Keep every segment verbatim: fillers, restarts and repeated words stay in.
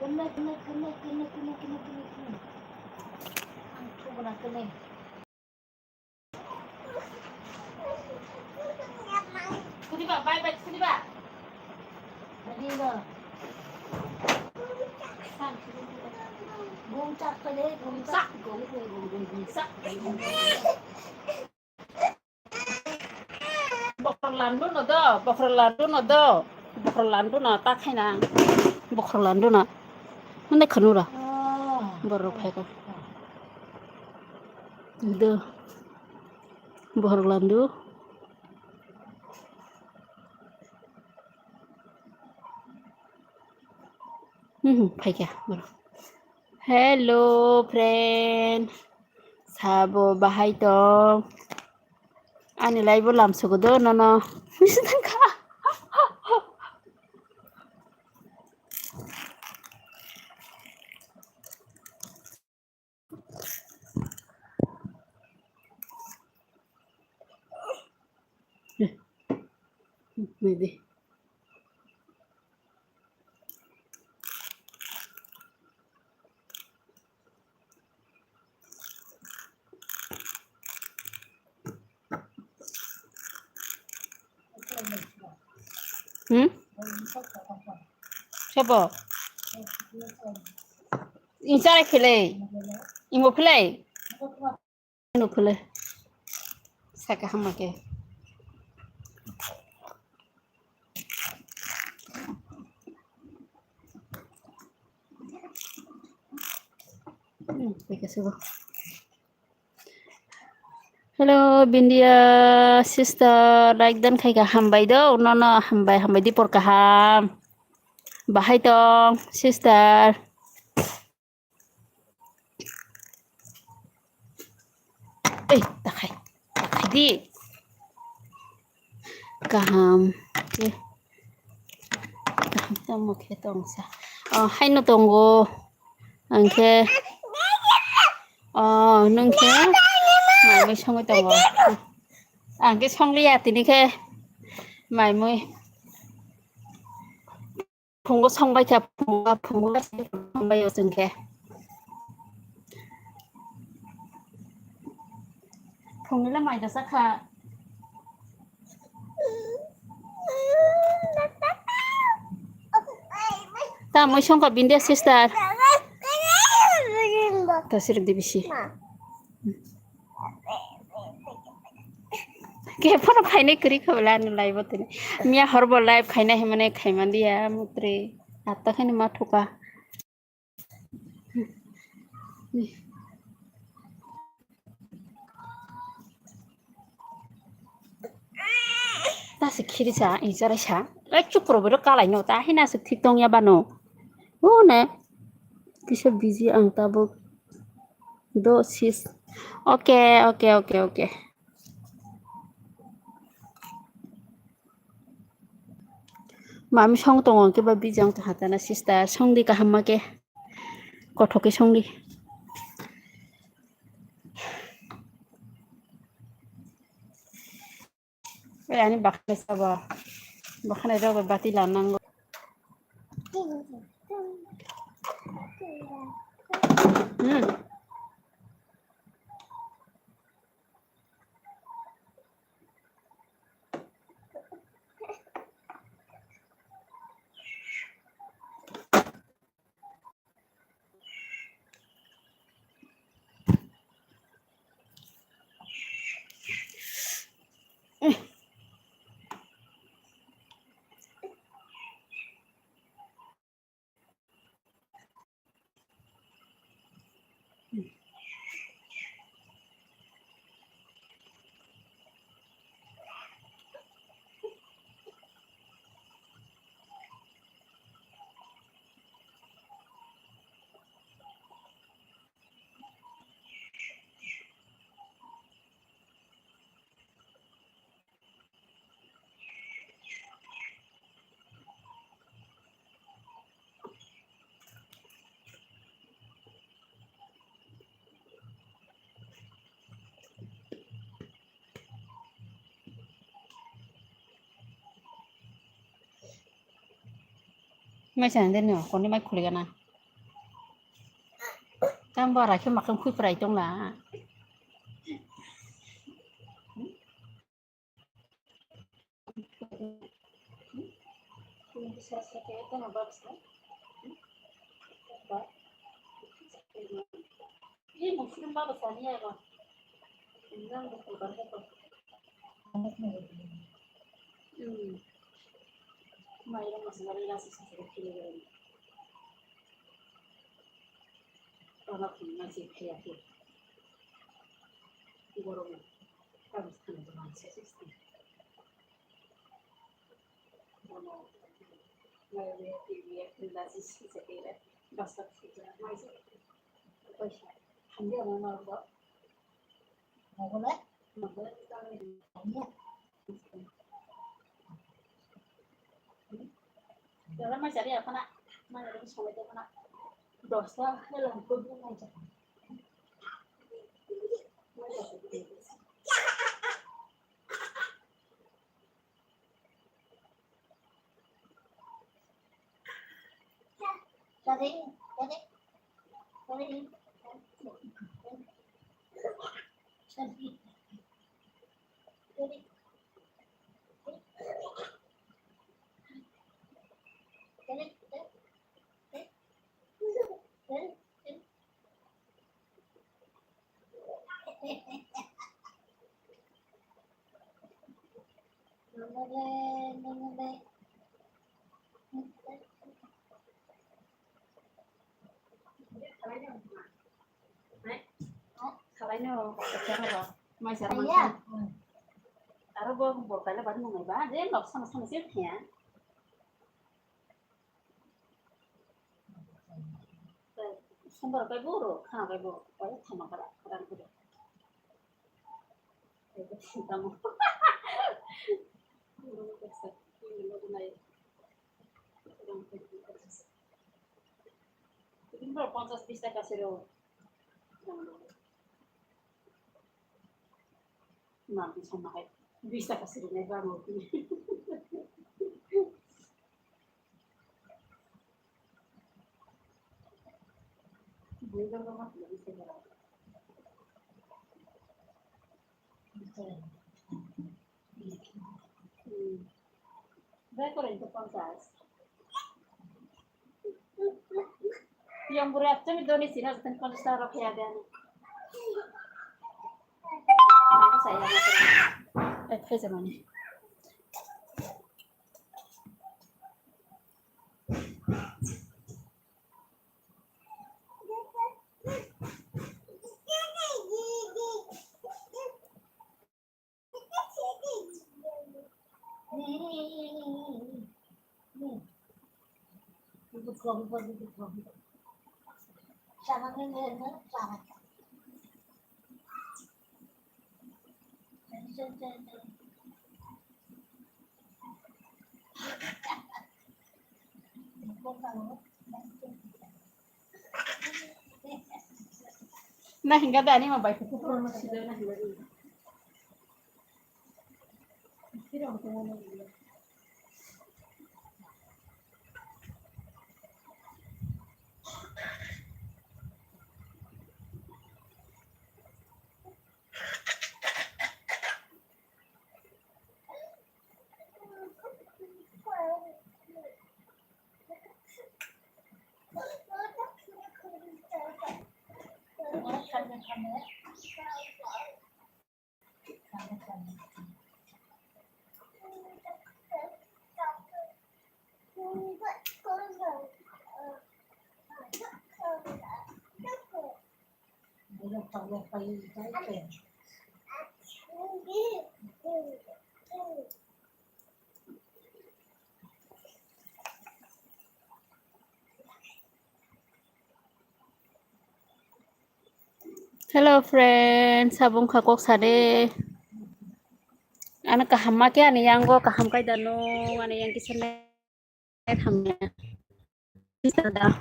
Kene, kene, kene, kene, kene, kene, kene, kene. Ang thugna kene. Sudi ba, bye bye, sudi ba. Sudi ba. Gong chak pele, gong chak, gong, gong, gong, gong, gong chak, gong, gong, gong. Bokhorok landu no do, bokhorok landu no do, bokhorok landu no ta khaina, bokhorok landu no. Mane khanu ra. Borok phai ko. Do. Bokhorok landu. Hmm, phai kya, borok. Hello, friend. Sabo bahai tong. Ani lai bo lam sugo do nono. Maybe. Hmm? Sabo? Inchara khilai. Imo khilai. Ano khole. Saka hama ke. Hmm, teka sebo. Hello, Bindia sister, like dan khai ka hambai do, no, no, hambai, hambai di por kaham. Bahai tong, sister. Ei, takhai, takhai di. Kaham. Ke. Kaham tamo khe tongsa. Oh, haino tongo. Angkhe. Oh, nung khe. Mai mui songwi tongo. Angkhe songliya tini khe. Mai mui. Phungo songbai kha, phungo, phungo songbai o chwng khe. Phungni le mai dasa kha. Ta mui songkha Bindia sister. Ta sirip di bisi. Khe phano khainai kwrwi kha bwla ani live o tini. Miya hor bo live khainai hinmani khaimanliya mutri. Atta khaini ma thuka. Ta se khiri sa, i chara sa. Lai chukro bero kalai no, ta hina se thik tong ya bano. O ne. Kisa busy ang tabuk. Do sis. Okay, okay, okay, okay. Mami song tongo khe ba bijang to hatana sister song di kaham ma khe kothok khe song di. Ani bakhani sabo bakhani rok bati la nango. Hmm. Mai sa nang de no, koni mai khuli gana. Yang bara khe makam khui prai tong la. Dosta hela Aro bo bo kaila bari nang ba, je lok sama sama se thya. Sumbar kai boro, khana kai boro, kai thama kara, kara kudo. Tamo. Ini berapa ponsas bisa kasih lo? Nanti sama kayak bisa kasih ini baru. Bai koroi to ponsas. Yang buri atumi doni sina jatun ponsas ta rokhe ade ani. Aku saya. Eh, phe jamani. Na hinga da ani ma bai kuku pro ma sida na hinga da. Hello friends, sabung kha kok sade. Ano kaham ma khe ani yango kaham kai dano, ani yang kisa hamya. Sister da.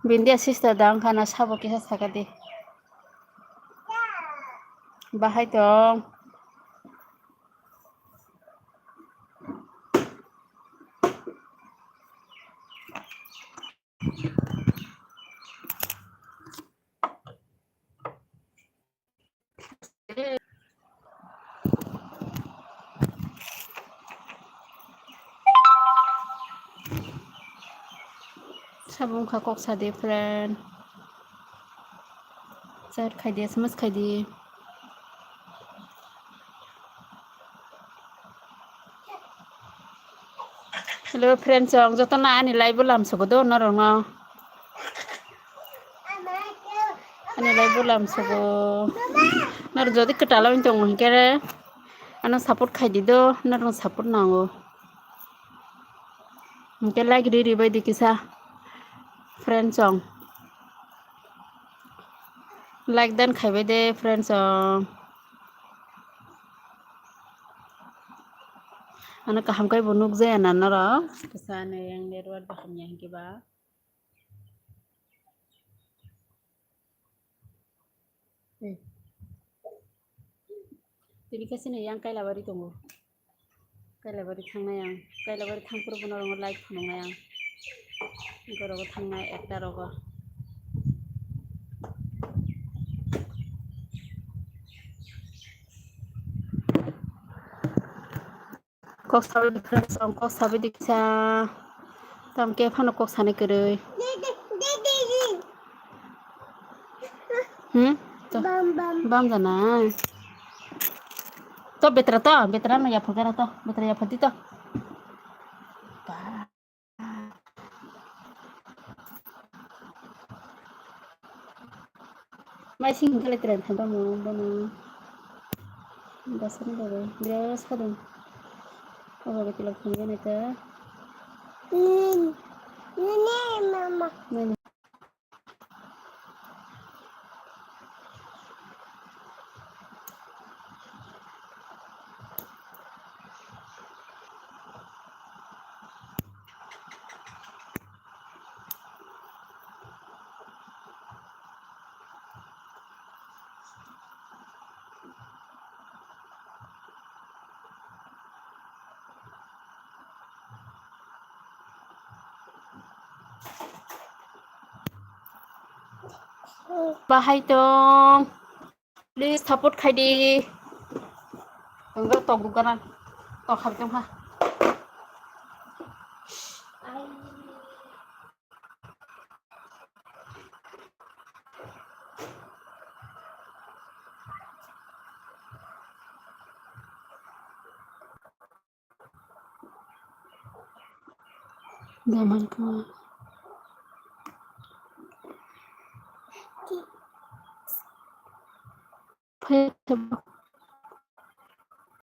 Bindia sister da wngkha na sabo kisa sakadi. Bahai tong. Tabuk wngkha kok sadi friend. Chat khaidi, S M S khaidi. Hello friends, ang jotono ani live o lamsogo do norokno. Ani live o lamsogo. Norok jodi kwtal wng tongo hinkhe ano support khaidi do, norokno support nango. Hinkhe like ri ri bai di kisa friends song. Like dan khaibai de friends song. Ano kaham kai bo nuk jaya na norok. Kisa ani yang network bo hamya hinkhe ba. Hmm. Tini khe chini yang Kailabari tongo. Kailabari thangnai ang. Kailabari thangphuru bono rongo live phunuknai ang. Gorogo thangnai ekta rogo. Kok sabai di friends song, kok sabai di kisa. Tam ke phano kok sani kwrwi. Hmm? To. Bam, bam. Bam jana. To betra to, betra no yapha gara to, betra yapha di to. Ba. Mai sing kele tren thang tamo bono. Basani bagwi birat sadung. Obo bai tilok thang jani ta. Nini, nini mama. Nini. Bahai tong. Please support khai di. Tonggo tok dukana. Tok khabi tongkha. Daman ko. Phai sabak